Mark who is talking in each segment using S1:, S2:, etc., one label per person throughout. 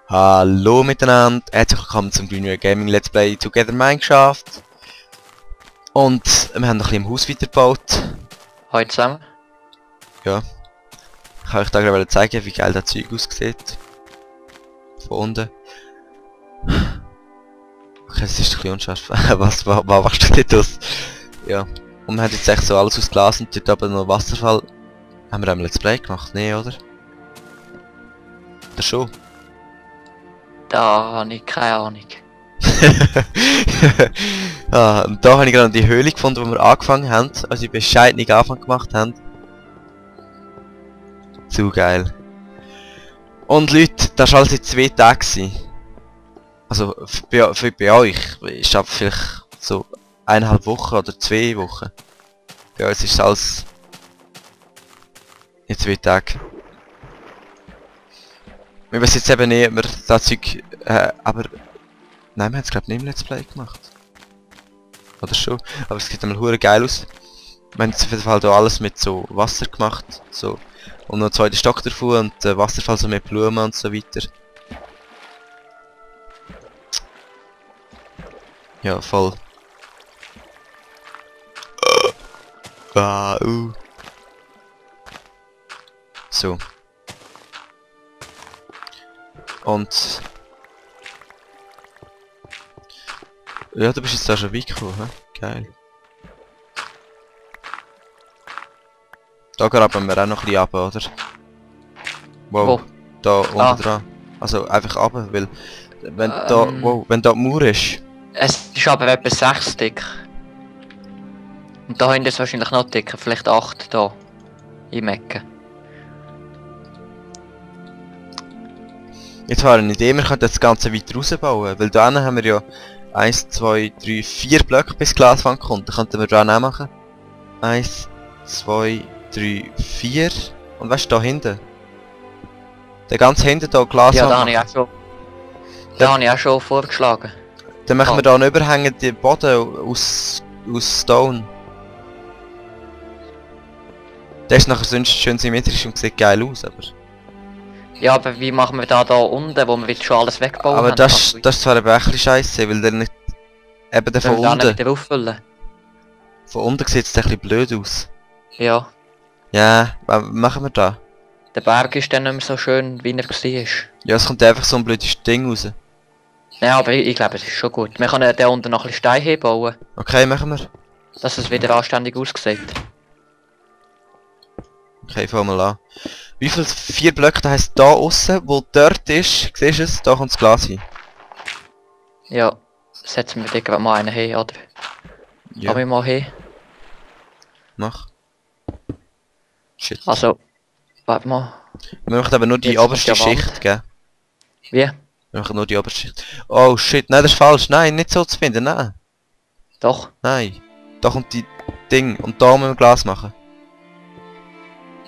S1: Hallo miteinander, herzlich willkommen zum Greenway Gaming Let's Play Together Minecraft. Und wir haben noch ein bisschen im Haus weitergebaut.
S2: Hallo zusammen.
S1: Ja. Ich kann euch da gerade zeigen, wie geil das Zeug aussieht. Von unten. Okay, es ist ein bisschen unscharf. was machst du dort aus? Ja. Und wir haben jetzt echt so alles aus Glas und dort oben noch Wasserfall. Haben wir einmal Let's Play gemacht? Nee, oder? Das schon?
S2: Da habe ich keine Ahnung.
S1: Und da habe ich gerade die Höhle gefunden, wo wir angefangen haben, also die bescheidenen Anfang gemacht haben. Zu geil. Und Leute, das war alles in 2 Tagen. Also bei euch ist das vielleicht so 1,5 Wochen oder 2 Wochen. Bei uns ist es alles in 2 Tagen. Wir wissen jetzt eben nicht, ob wir das Zeug, aber... Nein, wir haben es glaube ich nicht im Let's Play gemacht. Oder schon, aber es sieht einmal hure geil aus. Wir haben jetzt auf jeden Fall hier alles mit so Wasser gemacht, so. Und noch einen zweiten Stock davon und Wasserfall so mit Blumen und so weiter. Ja, voll. So. Und... Ja, du bist jetzt da schon weit gekommen, hä? Geil. Da graben wir auch noch ein bisschen runter, oder? Wow,
S2: Wo?
S1: da unten dran. Also einfach runter, weil... Wenn da... Wow, wenn da die Mauer ist...
S2: Es ist aber etwa 6 dick. Und da hinten ist es wahrscheinlich noch dicker, vielleicht 8 da. Im Ecken.
S1: Jetzt war eine Idee, wir könnten das Ganze weiter rausbauen, weil da haben wir ja 1, 2, 3, 4 Blöcke bis Glaswand kommt. Dann könnten wir da auch machen. 1, 2, 3, 4 und weißt du, da hinten? Der ganze hinten da Glaswand.
S2: Ja, da habe ich auch schon. Da habe ich auch schon vorgeschlagen.
S1: Dann machen wir da einen überhängenden Boden aus Stone. Der ist nachher sonst schön symmetrisch und sieht geil aus, aber...
S2: Ja, aber wie machen wir da unten, wo wir jetzt schon alles wegbauen
S1: Aber
S2: haben?
S1: das ist zwar eben ein bisschen scheisse, weil der nicht... Eben der von
S2: Dann
S1: unten...
S2: wieder auffüllen.
S1: Von unten sieht es ein bisschen blöd aus.
S2: Ja.
S1: Ja, was machen wir da?
S2: Der Berg ist dann nicht mehr so schön, wie er war.
S1: Ja, es kommt einfach so ein blödes Ding raus.
S2: Ja, aber ich glaube, es ist schon gut. Wir können da unten noch ein bisschen Stein hinbauen,
S1: Okay, machen wir.
S2: dass es wieder anständig aussieht.
S1: Okay, fangen wir an. Wie viele 4 Blöcke da heisst da aussen, wo dort ist? Siehst du es? Da kommt das Glas hin.
S2: Ja, setzen wir da gerade mal einen hin, oder?
S1: Ja,
S2: Komm ich mal hin.
S1: mach. Shit.
S2: Also, warte mal.
S1: Wir machen aber nur die
S2: Jetzt kommt
S1: oberste
S2: ja Wand.
S1: Schicht, gell?
S2: Wie?
S1: Wir machen nur die oberste Schicht. Oh shit, nein, das ist falsch. Nein, nicht so zu finden, nein.
S2: Doch.
S1: Nein. Da kommt die Ding und da müssen wir Glas machen.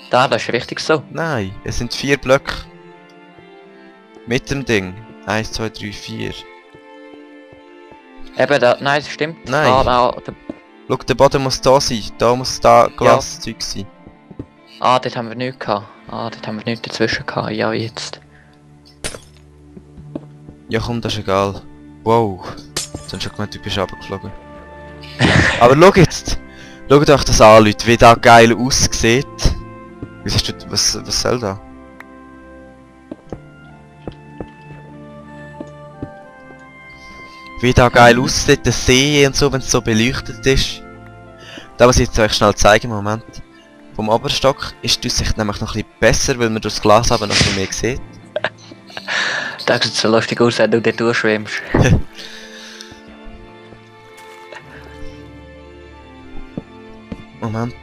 S2: Da, das ist richtig so.
S1: Nein, es sind 4 Blöcke. Mit dem Ding. 1, 2, 3, 4.
S2: Eben, da, nein, das stimmt.
S1: Nein.
S2: Da,
S1: Schau, der Boden muss da sein. Da muss da Glaszeug sein.
S2: dort haben wir nichts gehabt. Dort haben wir nichts dazwischen gehabt. Ja, jetzt.
S1: Ja komm, das ist egal. Wow. Jetzt hast du schon gemeint, du bist runtergeflogen. Aber schau jetzt! Schaut euch das an, Leute, wie das geil aussieht. Was soll da? Wie das geil aussieht, der See und so, wenn es so beleuchtet ist. Da was ich jetzt euch schnell zeigen, Moment. Vom Oberstock ist die Aussicht nämlich noch ein bisschen besser, weil man durch das Glas aber noch ein bisschen mehr sieht.
S2: Das sieht so lustig aus, wenn du dort durchschwimmst.
S1: Moment.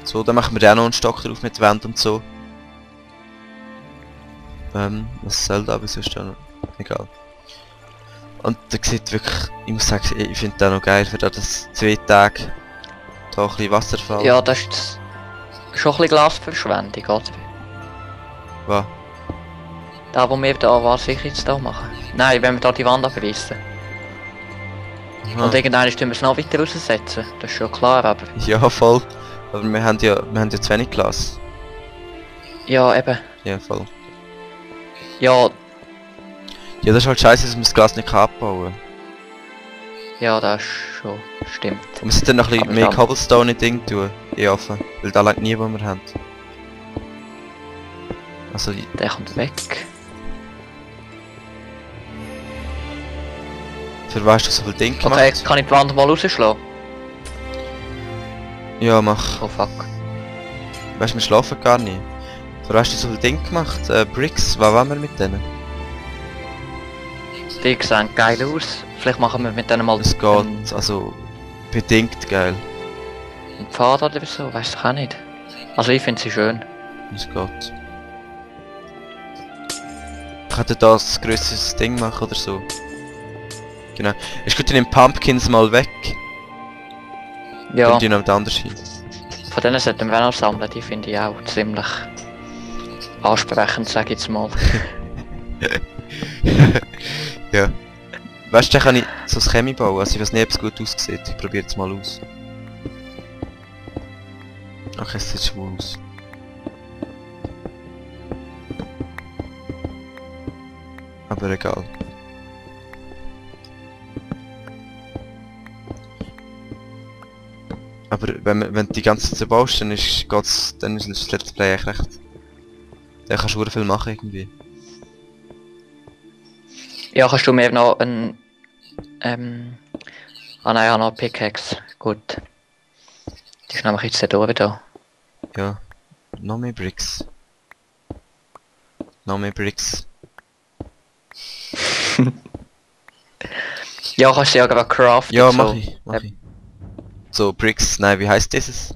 S1: So, dann machen wir da noch einen Stock drauf mit Wand und so. Was soll da, wieso ist da noch? Egal. Und der sieht wirklich, ich muss sagen, ich finde das noch geil, für das 2 Tage da ein bisschen Wasserfall.
S2: Ja, das ist schon ein bisschen Glasverschwendung, oder?
S1: Was?
S2: Da, wo wir da, was ich jetzt da machen. Nein, wenn wir da die Wand abreißen.
S1: Aha.
S2: Und irgendwann tun wir es noch weiter raussetzen. Das ist schon klar, aber...
S1: Ja, voll. Aber wir haben ja zu wenig Glas.
S2: Ja, eben.
S1: Ja, voll.
S2: Ja,
S1: Ja, das ist halt scheiße, dass man das Glas nicht abbauen kann.
S2: ja, das ist schon... Stimmt.
S1: Wir müssen dann noch ein bisschen
S2: Aber
S1: mehr
S2: dann-
S1: Cobblestone in Ding tun. In offen. Weil da langt nie, wo wir haben. Also,
S2: Der kommt weg.
S1: für was hast du so viel Ding gemacht?
S2: Okay, kann ich die Wand mal rausschlagen?
S1: Ja, mach.
S2: Oh fuck.
S1: Weißt du, wir schlafen gar nicht. Für was hast du so viel Ding gemacht? Bricks, was wollen wir mit denen?
S2: Die sehen geil aus. Vielleicht machen wir mit denen mal
S1: Es geht, also, bedingt geil.
S2: einen Pfad oder so, weiss ich auch nicht. Also ich finde sie schön.
S1: Es geht. Ich könnte da ein grösseres Ding machen oder so. Genau. Ich könnte den Pumpkins mal weg.
S2: Ja,
S1: Und die noch anders hin.
S2: von denen sollten wir auch noch sammeln, die finde ich auch ziemlich ansprechend, sag ich jetzt mal.
S1: Ja. Weißt du, dann kann ich so ein Chemie bauen, also ich weiß nicht, ob es gut aussieht. Ich probiere es mal aus. Okay, es sieht schwul aus. Aber egal. Aber wenn du die ganze Zeit so baust, dann ist das Let's Play echt recht. Dann kannst du viel machen irgendwie.
S2: Ja, kannst du mir noch ein... Ah nein, ich habe noch eine Pickaxe. Gut. Die ist nämlich jetzt da wieder.
S1: Ja. Noch mehr Bricks. Noch mehr Bricks.
S2: Ja, kannst du ja gerade craften.
S1: Ja,
S2: so.
S1: mach ich, mach ich. So, Bricks, nein, wie heißt dieses?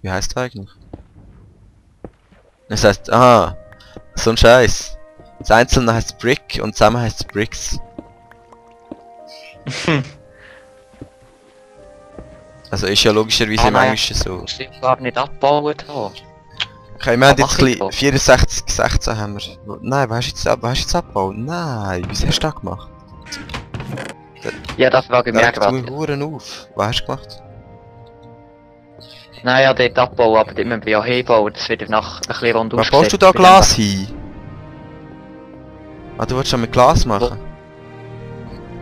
S1: Wie heißt der eigentlich? Es heißt, so ein Scheiß. Das Einzelne heißt Brick und zusammen heißt Bricks. Also ist ja logischerweise im
S2: nein.
S1: Englischen so.
S2: Ich will gar nicht abbauen hier.
S1: Okay, wir haben
S2: Was
S1: jetzt
S2: mach ich
S1: ein bisschen 64, 16 haben wir. Nein, was hast du jetzt abgebaut? Nein, wie hast du das gemacht?
S2: Ja, das frage ich
S1: Da
S2: mir
S1: regt mich
S2: gerade.
S1: Huren auf. Was hast du gemacht?
S2: Nein, ja, dort abbauen, aber die müssen wir ja hinbauen, das wird nach ein bisschen rund
S1: Was baust du da Glas hin? Ah, du willst schon mit Glas machen?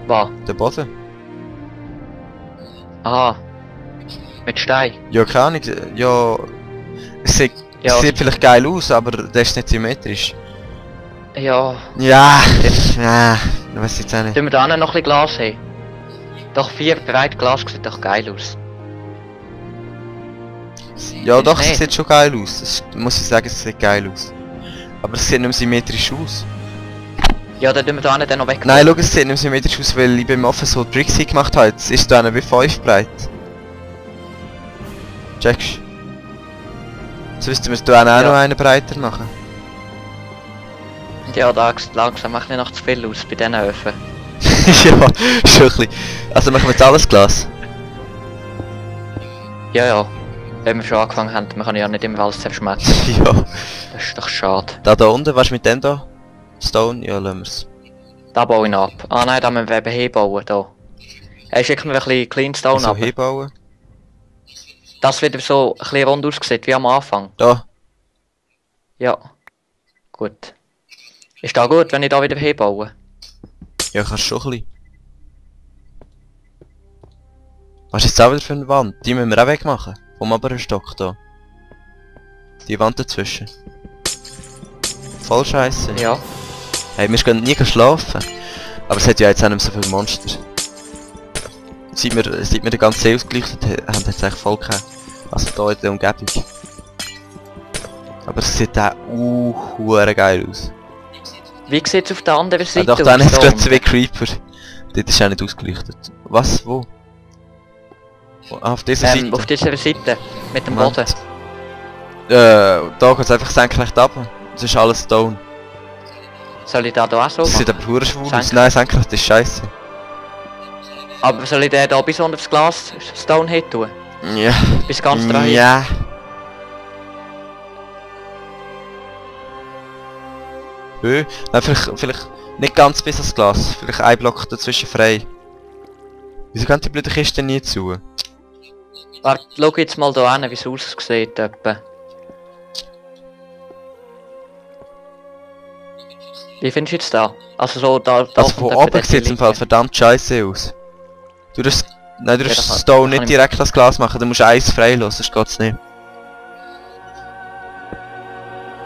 S2: Was?
S1: Der Boden?
S2: Aha. Mit Stein.
S1: Ja, keine Ahnung. Ja... Es sieht,
S2: Ja.
S1: es sieht vielleicht geil aus, aber das ist nicht symmetrisch.
S2: Ja.
S1: Ja... Ja... Ich weiß jetzt auch nicht.
S2: Tun wir da noch ein bisschen Glas haben? Doch 4 breit Glas sieht doch geil aus.
S1: Ja doch,
S2: nicht?
S1: es sieht schon geil aus. Das muss ich sagen, es sieht geil aus. Aber es sieht nicht mehr symmetrisch aus.
S2: Ja, dann tun wir da dann noch weg.
S1: Nein, schau, es sieht nicht mehr symmetrisch aus, weil ich beim Offen so Tricks gemacht habe. Jetzt ist da einer wie 5 breit. Checkst? Jetzt müssten wir da auch
S2: Ja.
S1: noch einen breiter machen.
S2: Ja, da langsam macht nicht noch zu viel aus bei diesen Öfen.
S1: Ja, schon ein bisschen. Also machen wir jetzt alles Glas.
S2: Ja, ja. Wenn wir schon angefangen haben, man kann ja nicht immer alles zerschmettern.
S1: Ja.
S2: Das ist doch schade.
S1: Da unten, was ist mit dem da? Stone? Ja, lassen wir's.
S2: Da baue ich ihn ab. Ah nein, da müssen wir eben hinbauen, da. Hey, schick mir ein bisschen Cleanstone
S1: So
S2: ab.
S1: hinbauen.
S2: Das wird so ein bisschen rund aussieht, wie am Anfang.
S1: Da.
S2: Ja. Gut. Ist da gut, wenn ich da wieder hinbaue?
S1: Ja, kannst schon ein bisschen. Was ist jetzt auch wieder für eine Wand? Die müssen wir auch wegmachen. Vom oberen Stock da. Die Wand dazwischen. Voll scheiße.
S2: Ja.
S1: Hey, wir gehen nie schlafen. Aber es hat ja jetzt auch nicht mehr so viele Monster. Seit wir den ganzen See ausgeleuchtet haben, hat es eigentlich voll keine. Also da in der Umgebung. Aber es sieht auch hure geil aus.
S2: Wie sieht es auf der anderen
S1: Ja,
S2: Seite
S1: doch, dann
S2: aus?
S1: ist es
S2: Da
S1: gerade zwei
S2: unten?
S1: Creeper. Dort ist auch nicht ausgeleuchtet. Was? Wo? Ah, auf dieser Seite?
S2: Auf dieser Seite. Mit dem
S1: Moment.
S2: Boden.
S1: Da geht es einfach senkrecht ab. Das ist alles Stone.
S2: Soll ich da auch so
S1: Das sieht
S2: machen?
S1: aber hure schwul aus.
S2: Senkrecht.
S1: Nein, senkrecht ist scheiße.
S2: Aber soll ich den da bis unter das Glas Stone hin tun?
S1: Ja.
S2: Bis ganz dran hin?
S1: Ja. Nein, vielleicht nicht ganz bis ans Glas. Vielleicht ein Block dazwischen frei. Wieso kann die blöde Kiste nie zu?
S2: Warte, schau jetzt mal da hin, wie es aussieht etwa. Wie findest du jetzt da? Also so da
S1: Also von oben sieht es im Fall verdammt scheiße aus. Du darfst... Nein, du
S2: Ja,
S1: darfst
S2: das
S1: das Stone
S2: kann
S1: nicht
S2: ich-
S1: direkt ans Glas machen, du musst eins frei lassen, sonst geht's nicht.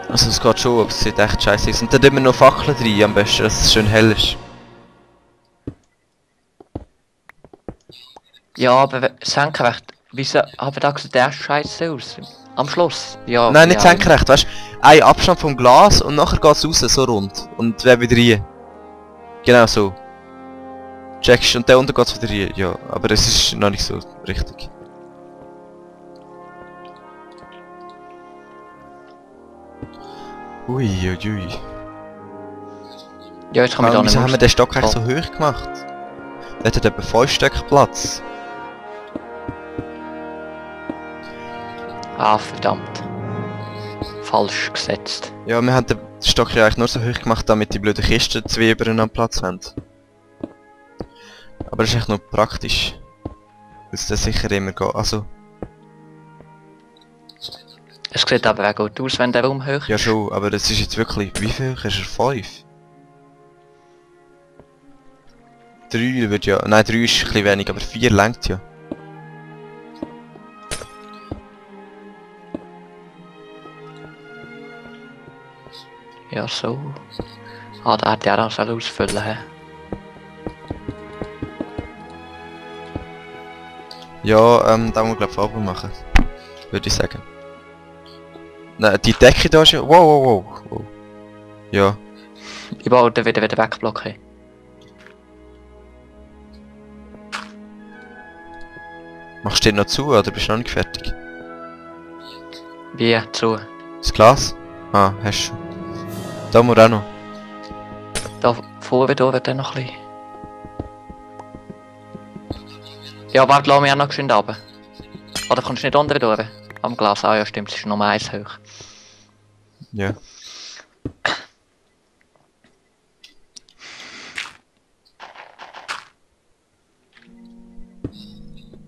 S1: Also es geht schon, aber es sieht echt scheiße aus. Und dann immer noch Fackeln rein am besten, dass es schön hell ist.
S2: Ja, aber senkrecht. Wieso aber da sieht der scheiße aus? Am Schluss? Ja.
S1: Nein, nicht
S2: ja,
S1: senkrecht, weißt du? Ein Abstand vom Glas und nachher geht's raus, so rund. Und dann wieder rein. Genau so. Checkst und dann unten geht's wieder rein. Ja, aber es ist noch nicht so richtig. Ui, ui, ui.
S2: Ja, jetzt kann ich da nicht
S1: Wieso haben wir
S2: raus.
S1: den Stock eigentlich so hoch gemacht? Der hat etwa 5 Stück Platz.
S2: Ah, verdammt. Falsch gesetzt.
S1: Ja, wir haben den Stock ja eigentlich nur so hoch gemacht, damit die blöden Kisten zwei übereinander Platz haben. Aber das ist echt noch praktisch. Dass das sicher immer geht. Also,
S2: Es sieht aber auch gut aus, wenn der Raum hoch ist.
S1: ja schon, aber das ist jetzt wirklich... Wie viel hoch ist er? 5? 3 wird ja... Nein, 3 ist ein bisschen wenig, aber 4 längt ja.
S2: Ja, so. Ah, da hätte er auch noch ausfüllen hä?
S1: Ja, da muss man glaube ich Farbe machen. Würde ich sagen. Nein, die Decke da ist ja... Wow, wow, wow, wow. Ja.
S2: Ich baue den wieder wegblocken.
S1: Machst du den noch zu, oder bist du noch nicht fertig?
S2: Wie? Zu.
S1: Das Glas? Ah, hast du. Da muss auch noch.
S2: Da vorne durch dann noch ein bisschen. Ja, warte, lass mich auch noch geschwind runter. Oder kommst du nicht unten durch? Am Glas? Ah ja, stimmt, es ist Nummer 1 hoch.
S1: Ja.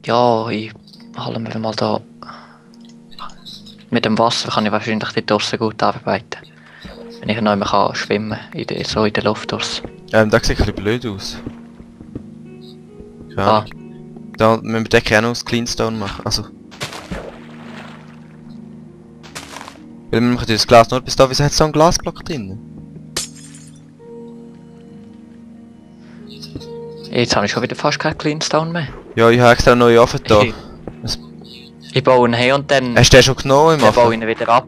S2: Ja, ich hole mir mal da. Mit dem Wasser kann ich wahrscheinlich dort draussen gut arbeiten. Wenn ich noch einmal schwimmen kann, so in der Luft draussen.
S1: Da sieht ein bisschen blöd aus. Keine
S2: Ah.
S1: Ahnung. Da müssen wir die Decke auch noch aus Cleanstone machen. Also. Weil wir machen das Glas nur bis da. Wieso hat es so einen Glasblock drin?
S2: Jetzt habe ich schon wieder fast kein Cleanstone mehr.
S1: Ja, ich habe extra neue Ofen da.
S2: Ich baue ihn her und dann
S1: Hast du den schon genommen im
S2: dann baue
S1: Ofen?
S2: ich ihn wieder ab.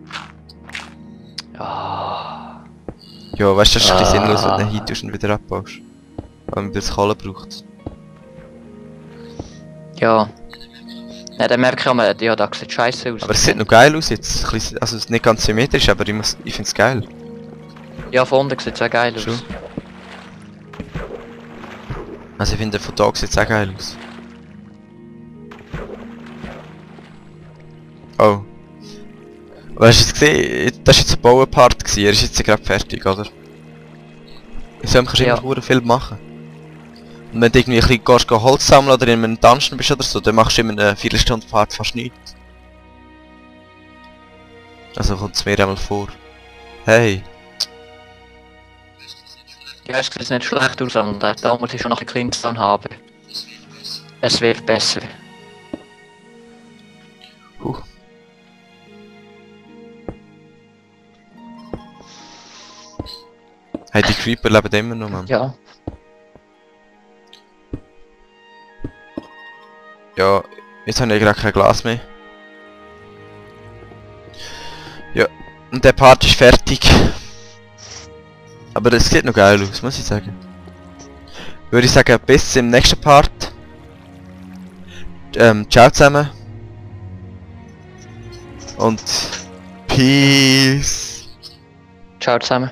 S2: Ja.
S1: Ja, weißt du, das ist ein bisschen sinnlos, wenn du
S2: Ah.
S1: den hin tust und wieder abbaust. Weil man das Kohle braucht.
S2: Ja. Ja, dann merke ich auch mal, ja, da sieht scheiße aus.
S1: Aber es sieht noch geil aus jetzt. Ein bisschen, also es ist nicht ganz symmetrisch, aber ich finde es geil.
S2: Ja, von unten sieht es auch geil aus.
S1: Schon. Also ich finde von da sieht es auch geil aus. Oh. Aber hast du es gesehen? Das war jetzt ein Bauenpart gewesen. Er ist jetzt gerade fertig, oder? In so einem kannst du
S2: Ja.
S1: immer verdammt viel machen. Und wenn du irgendwie ein bisschen gehst, Holz sammeln oder in einem Dungeon bist oder so, dann machst du in einer Viertelstunde Fahrt fast nichts. Also kommt es mir einmal vor. Hey.
S2: Ja, es sieht nicht schlecht aus, und da muss ich schon noch ein Cleanstone haben. Es wird besser.
S1: Hey, die Creeper leben immer noch, Mann.
S2: Ja.
S1: Ja, jetzt habe ich gerade kein Glas mehr. Ja, und der Part ist fertig. Aber das sieht noch geil aus, muss ich sagen. Würde ich sagen, bis im nächsten Part. Ciao zusammen. Und Peace.
S2: Ciao zusammen.